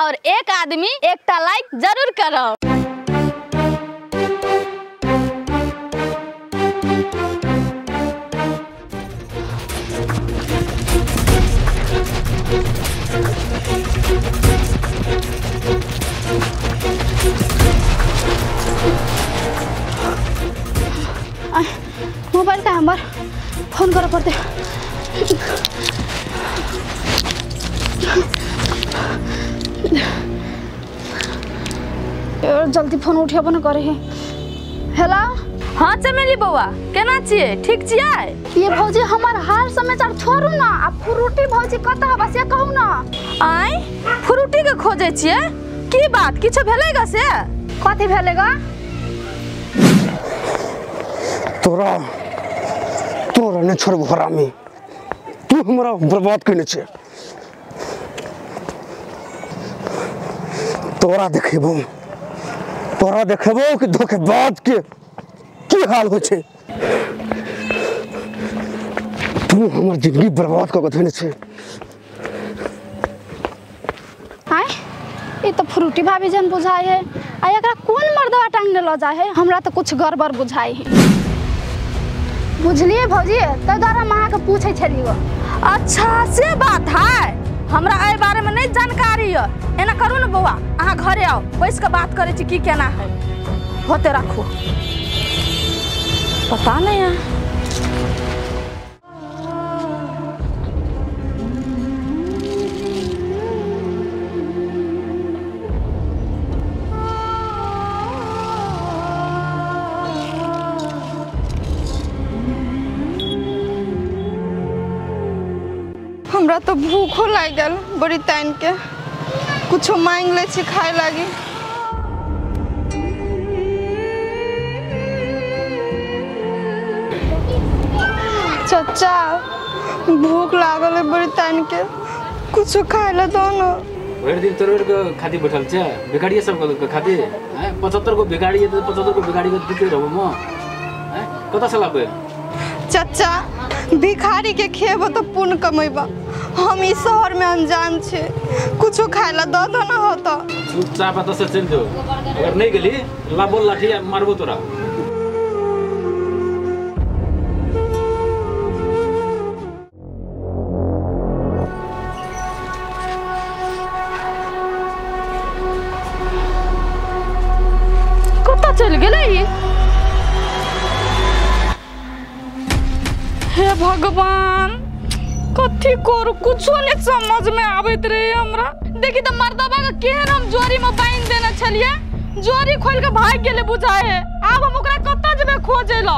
और एक आदमी एकटा लाइक जरूर करब। मोबाइल का नंबर फोन करे पड़ते। जल्दी फोन उठेबो न करे है। हेलो। हाँ चमेली बौआ, केना छियै? ठीक छियै? ये भौजी हमर हाल समाचार छोड़ू ना, आ फ्रूटी भौजी कतऽ है बस ये कहू ना। आय फ्रूटी के खोजै छियै? की बात, किछो भेलै ग से? कथी भेलै ग? तोरा तोरा नहीं छोड़बो हरामी, तू हमरा बर्बाद कने छे। तोरा देखेबो, तोरा देखेबो कि धोखेबाज के की हाल हो छे। तू हमर जिंदगी बर्बाद क के धने छे। आय ई तो फ्रूटी भाभी जन बुझाय है, आ एकरा कोन मर्दवा टांगने ल जाय है? हमरा तो कुछ गड़बड़ बुझाय है। बुझलिए भौजी, तै द्वारा हम अहाँके पूछै छलियै। अच्छा से बात है, हमरा एहि बारे में नहीं जानकारी है। एना करू ने बौआ, अहाँ घरे आओ, बैस के बात करै छी की केना है। होते राखू, पता नहीं है। हमरा तो भूखो लागि गेल बड़ी तान के, कुछो मांग ले छी खाए लागी। चचा भूख लागल है बड़ी तान के, कुछो खाए ला दो ना। भरि दिन तोरे के खाती बैठल छे, भिखारी सब के खाती हैं? 75 गो भिखारी है तो 75 गो भिखारी के दिते रहबो म हैं? कतऽ से लाबे? चचा भिखारी के खेबो तो पुण्य कमेबा, हम इस शहर में अनजान छे, कुछो खाए ला दो दो ना होता। चुपचाप एतऽ से चलि जो, अगर नहीं गेली लाबो लाठी मारबो तोरा। कतऽ चलि गेलै? हे भगवान, कथी करू, कुछो नहीं समझ में आबैत रहे हमरा। देखी तो मर्दबा के केहन हम जोरी में बांधि देने छलियै, जोरी खोल के भागि गेलै बुझाय है। आब हम ओकरा कतऽ जेबै खोजै लए?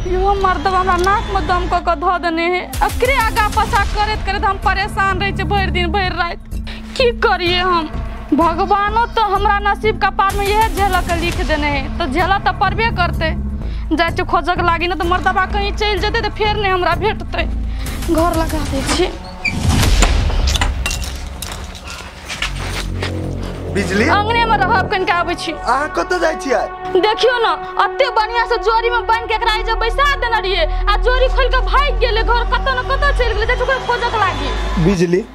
इहो मर्दबा हमरा नाक में दम कऽ के धऽ देने है। एकरे आगा पाछा करैत करैत हम परेशान रहै छी भरि दिन भरि राति। की करियै हम? भगवानो तो हमरा नसीब कपार में इएह झेलऽ के लिख देने है, तो झेलऽ तऽ पड़बे करतै। जाइ छियै खोजक लागी, ने तऽ मर्दबा कहीं चलि जेतै तऽ फेर नहि हमरा भेटतै। घर लगा दै छी। बिजली अंगने में रहब, कनिका आबै छी। अहाँ कतऽ जाइ छियै? देखियौ ने, एते बढ़िया से जोरी में बान्हि के एकरा एहि जे बैसा देने रहियै, आ जोरी खोलि के भागि गेलै, घर कतऽ ने कतऽ चलि गेलै। जाइ छी ओकरा खोजक लागी। बिजली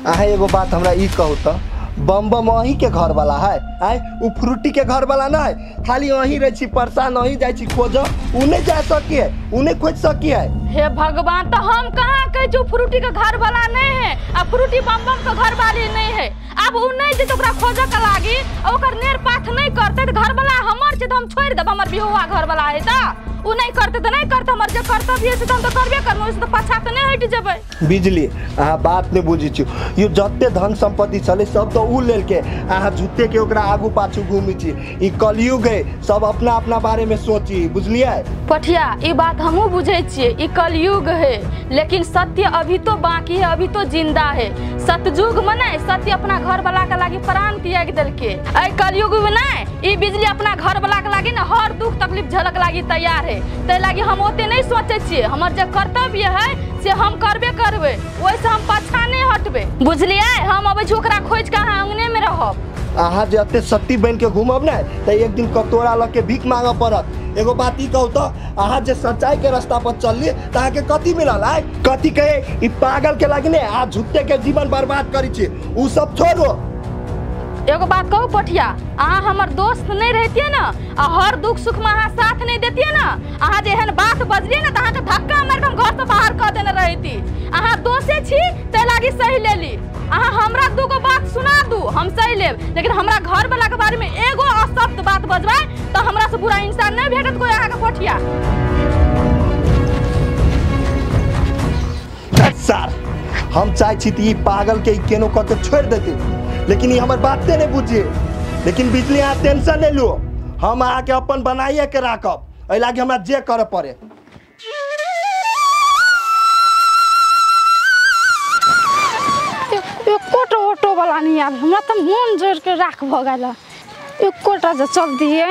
अहाँ एगो बात हमरा ई कहू तऽ, बम बम अहीं के घर वाला है? आय उ फ्रूटी के घर वाला ना है? खाली अहीं रह छी परेशान, अहीं जाइ छी खोज, उ नहीं जा सकी है, उ नहीं खोज सकी है। हे भगवान, तो हम कहाँ कहै छी फ्रूटी के घर वाला नहीं है, आ फ्रूटी बम बम के घर वाली नहीं है। अब उ नहीं जेतै ओकरा खोजऽ के लागी, आ ओकर नेर पाथ नहीं करतै तऽ घर वाला हमर छै तऽ हम छोड़ि देब। हमर बिहुआ घर वाला है तऽ उ नहीं करतै तऽ नहीं करतै, हमर जे कर्तव्य है से तऽ हम तऽ करबे करबै, ओहिसँ तऽ पाछा तऽ नहीं हटि जेबै। बिजली अहाँ बात नहीं बुझै छी, यो जते धन संपत्ति छलै सब तऽ उ लेलकै, अहाँ झूठे के ओकरा आगू पाछू घूमै छी। ई कलयुग है, सब अपना अपना बारे में सोची, बुझलियै? पठिया ई बात हमहूँ बुझै छियै, ई कलयुग है, लेकिन सत्य अभी तो बाकी है, अभी तो जिंदा है। सतयुग में नहीं सत्य अपना घर वाला के लागी प्राण त्याग देलकै, एहि कलयुग में नहीं ई बिजली अपना घर वाला के लागी ने हर दुख तकलीफ झलक लागी तैयार है। ताहि लागी हम ओते नहीं सोचै छियै, हमर जे कर्तव्य है से हम करबे करबै, ओहिसँ हम पाछा नहीं हटबै, बुझलियै? हम अबै छी ओकरा खोजि के अहाँ अंगने में रहब। अहाँ जे एते सती बनि के घूमब ने तऽ एक दिन कटोरा लऽ के भीख मांगऽ पड़त। एगो बात ई कहू तऽ, अहाँ जे सच्चाई के रास्ता पर चलली तऽ अहाँके कथी मिलल? आय कथी कहे ई पागल के लागी ने आ झूठे के जीवन बर्बाद करै छी, उ सब छोड़ो। एगो बात कहू पोठिया, अहाँ हमर दोस्त नहीं रहतियै ना आ हर दुख सुख में अहाँ साथ नहीं देतियै ना, अहाँ जे एहन बात बजलियै ना तऽ अहाँके धक्का मारि कऽ हम घर से बाहर कऽ देने रहिती। अहाँ दोषे छी तै लागी सही लेली। अहाँ हमरा दूगो बात सुना दू हम सही लेब, लेकिन हमरा घर वाला के बारे में एगो अशब्द बात बजबै तऽ हमरा से बुरा इंसान नहीं भेटत कोई अहाँके पोठिया। सर हम चाहे छी ई पागल के केनो कऽ के छोड़ि देती, लेकिन ई हमर बाते नहीं बुझिए। लेकिन बिजली अहाँ टेंशन नहीं लू, हम अहाँके अपन बनाइए के राखब, एहि लागी हमरा जे करऽ पड़े। एकोटा ऑटो वाला नहीं आबे, हमरा तऽ मोन जोड़ के राख भऽ गेल। एकोटा जे चल दिए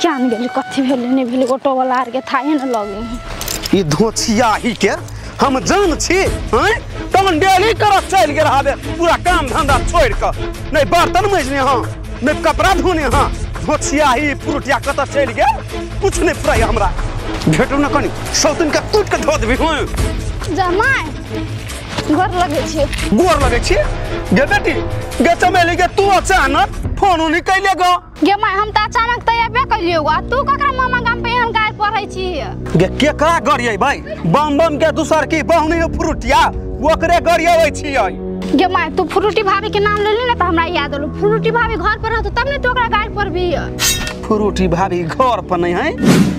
क्या नहीं गेली कथी भेलै नहीं भेलै, ऑटो वाला आर के थाहे न लगे। ई धोछिया ही के हम जान छी हैं तमन डेली करत चलि गेल हाबे, पूरा काम धंधा छोड़ के नहीं बर्तन मजने हां नहीं कपड़ा धोने हां, धोछिया ही फ्रूटिया कत चलि गेल कुछ नहीं फुराई हमरा। भेटू न कनी सौतन के टूट के धो देबी। हां जमाय गोर लगे छी। गोर लगे छी गे बेटी गे चमेली गे, तू अचानक फोन उनी कैले गो? गे my हम त अचानक त एबे कैलियो गो, तू ककरा मामा गाम पे एहन गाय पढ़ै छी? गे केकरा गरियै भाई, बम बम के दूसर की बहुनी फ्रूटिया ओकरे गरियबै छियै। गे my तू फ्रूटी भाभी के नाम लेली ना त हमरा याद आलो, फ्रूटी भाभी घर पर रहतो तब ने तू ओकरा गाय पढ़बी। फ्रूटी भाभी घर पर नहीं है,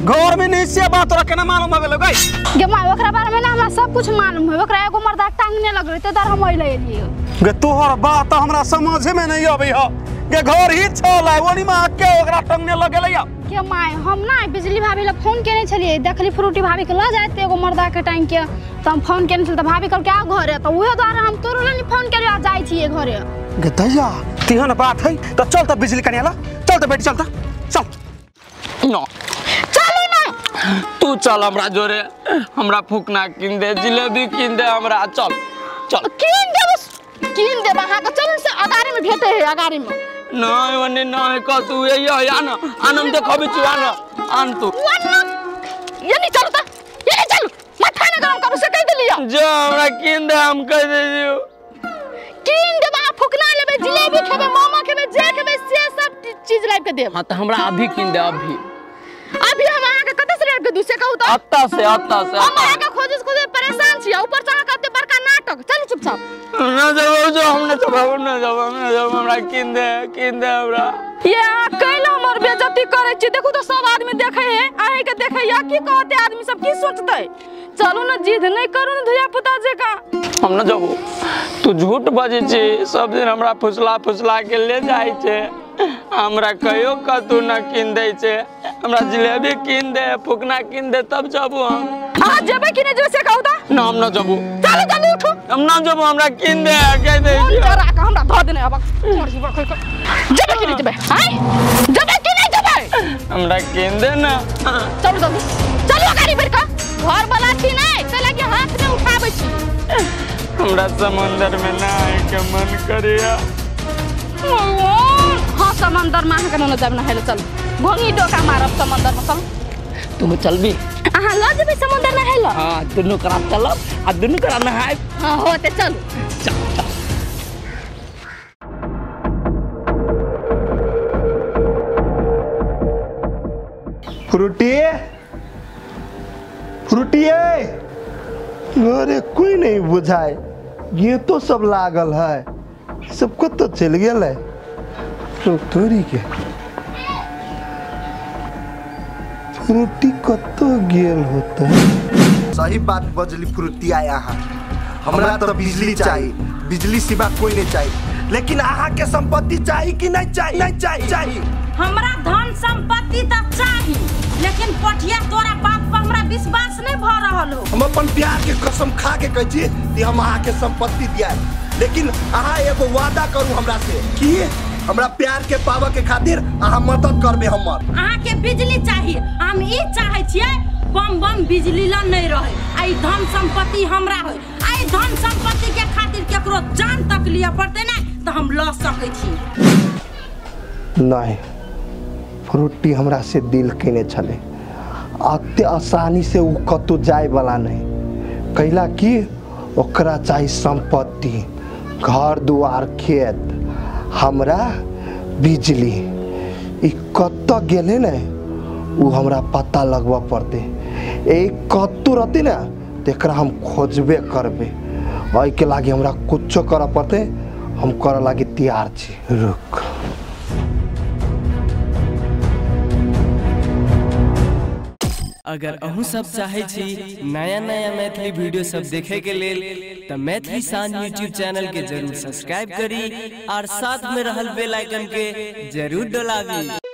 घर में नहीं से बात तोरा केना मालूम हो गेलो गई? गे my ओकरा बारे में ना हमरा सब कुछ मालूम है, ओकरा एगो मर्दा टांगने लग रहे ते दर हम अइले एलियो। गे तोहर बात हमरा समझ में नहीं आबै ह, गे घर ही छल ओनी में के ओकरा टांगने लगेलै। के my हम ना बिजली भाभी ल फोन केने छलियै, देखली फ्रूटी भाभी के ल जाइत एगो मर्दा के टांग के, त हम फोन केने छल त भाभी कहल के आओ घरे, त उहे द्वारा हम तोरो ले फोन केलियो आ जाइ छियै घरे। गे दैया तेहन बात है त चल त बिजली कनिया ल चल त बेटी चल त चल न चलू ना तू चल हमरा जोरे, हमरा फुकना किन दे जिलेबी किन दे हमरा, चल चल किन देब किन देब अहाँ के, चलू से अगाड़ी में भेटे है अगाड़ी में। नहीं ओने नहीं कह तू ये या ना आनम देखबी छु आन आन तू ये नहीं चलू त ये नहीं चलू, माथा न गरम करू से कह देलियो जो हमरा किन दे हम कह देलियो किन देब। अहाँ फुकना लेबे जिलेबी खेबे मोमो खेबे जे खेबे से सब चीज लाइब के देब। हां त हमरा अभी किन दे अभी अभी हम अहाँ के कत से लाइब के दू से कहू त? अत्ता से अत्ता से हम अहाँ के खोज खोज परेशान छी, ऊपर से अहाँ के एते बड़का नाटक। चलू चुपचाप ना जाओ जो हम ना जाओ ना जाओ ना जाओ हमरा किन दे हमरा। ये अहाँ कैला हमर बेइज्जती करै छी, देखू त सब आदमी देखै है अहीं के देखै या की कहते आदमी सब की सोचतै। चलू ना जिद नहीं करू ना धिया पुता जेका। हम ना जाबो, तू झूठ बजै छी, सब दिन हमरा फुसला फुसला के ले जाइ छै, हमरा कहियो कतू ना किन दै छै, हमरा जिलेबी किन दे फुकना किन दे तब जाबो हम। अहाँ जेबै कि नहीं जेबै से कहू त? ना हम ना जाबो। चलू जल्दी उठू। हम ना जाबो हमरा किन दे कह दे। फोन करा के हमरा धऽ देने अब जेबै कि नहीं जेबै? आय जेबै कि नहीं जेबै? हमरा किन दे ना। चलू जल्दी चलू गाड़ी भरि कऽ, घर वाला छी नहीं तै लागी हाथ में उठाबै छी। हमरा समुंदर में नहाय के मन करिया। हाँ समंदर में अहाँ के न जाब नहाय ले, चलू घोंघी डोका मारब समंदर में चलू। तुम चलबी? अहाँ ल जेबै समंदर नहाय ल? हाँ दुनू करा चलब आ दुनू करा नहाय। हाँ होते चलू चल चल। फ्रूटी फ्रूटी अरे कोई नहीं बुझाए, ये तो सब लागल है सब कत चल गेल है तोरी के। फ्रूटी कत गेल होता है? सही बात बजली फ्रूटी आया हाँ, हमरा तो बिजली चाहिए, बिजली सिवा कोई नहीं चाहिए, लेकिन अहाँ के संपत्ति चाहिए कि नहीं चाहिए? नहीं चाहिए चाहिए हमरा धन संपत्ति त चाहिए, लेकिन पठिया तोरा बाप पर हमरा विश्वास नहीं भ रहल हो। हम अपन प्यार के कसम खा के कहै छी कि हम अहाँ के संपत्ति दिया, लेकिन अहाँ एगो वादा करू हमरा से कि हमरा प्यार के पावे के खातिर अहाँ मदद करबे हमर। अहाँ के बिजली चाहिए, हम ई चाहे छियै बम बम बिजली ल नहीं रहे, आई धन संपत्ति हमरा होय, आई धन संपत्ति के खातिर केकरो जान तक लिया पड़ते ना त हम ल सकै छी। नहीं फ्रूटी हमरा से दिल केने छले, अते आसानी से उ कतौ जाए वाला नहीं, कैला कि ओकरा चाही संपत्ति घर दुआर खेत, हमरा बिजली ई कतऽ गेलै ने उ हमरा पता लगबऽ पड़तै। ए कतौ रहतै ने तऽ एकरा हम खोजबे करबै। एहिके लागी हमरा कुछो करऽ पड़तै, हम करऽ लागी तैयार छी। रुक, अगर अहूँ सब चाहे छी नया नया मैथिली वीडियो सब देखे के लेल तो मैथिली शान यूट्यूब चैनल के जरूर सब्सक्राइब करी और साथ में रहल बेल आइकन के जरूर दबावी।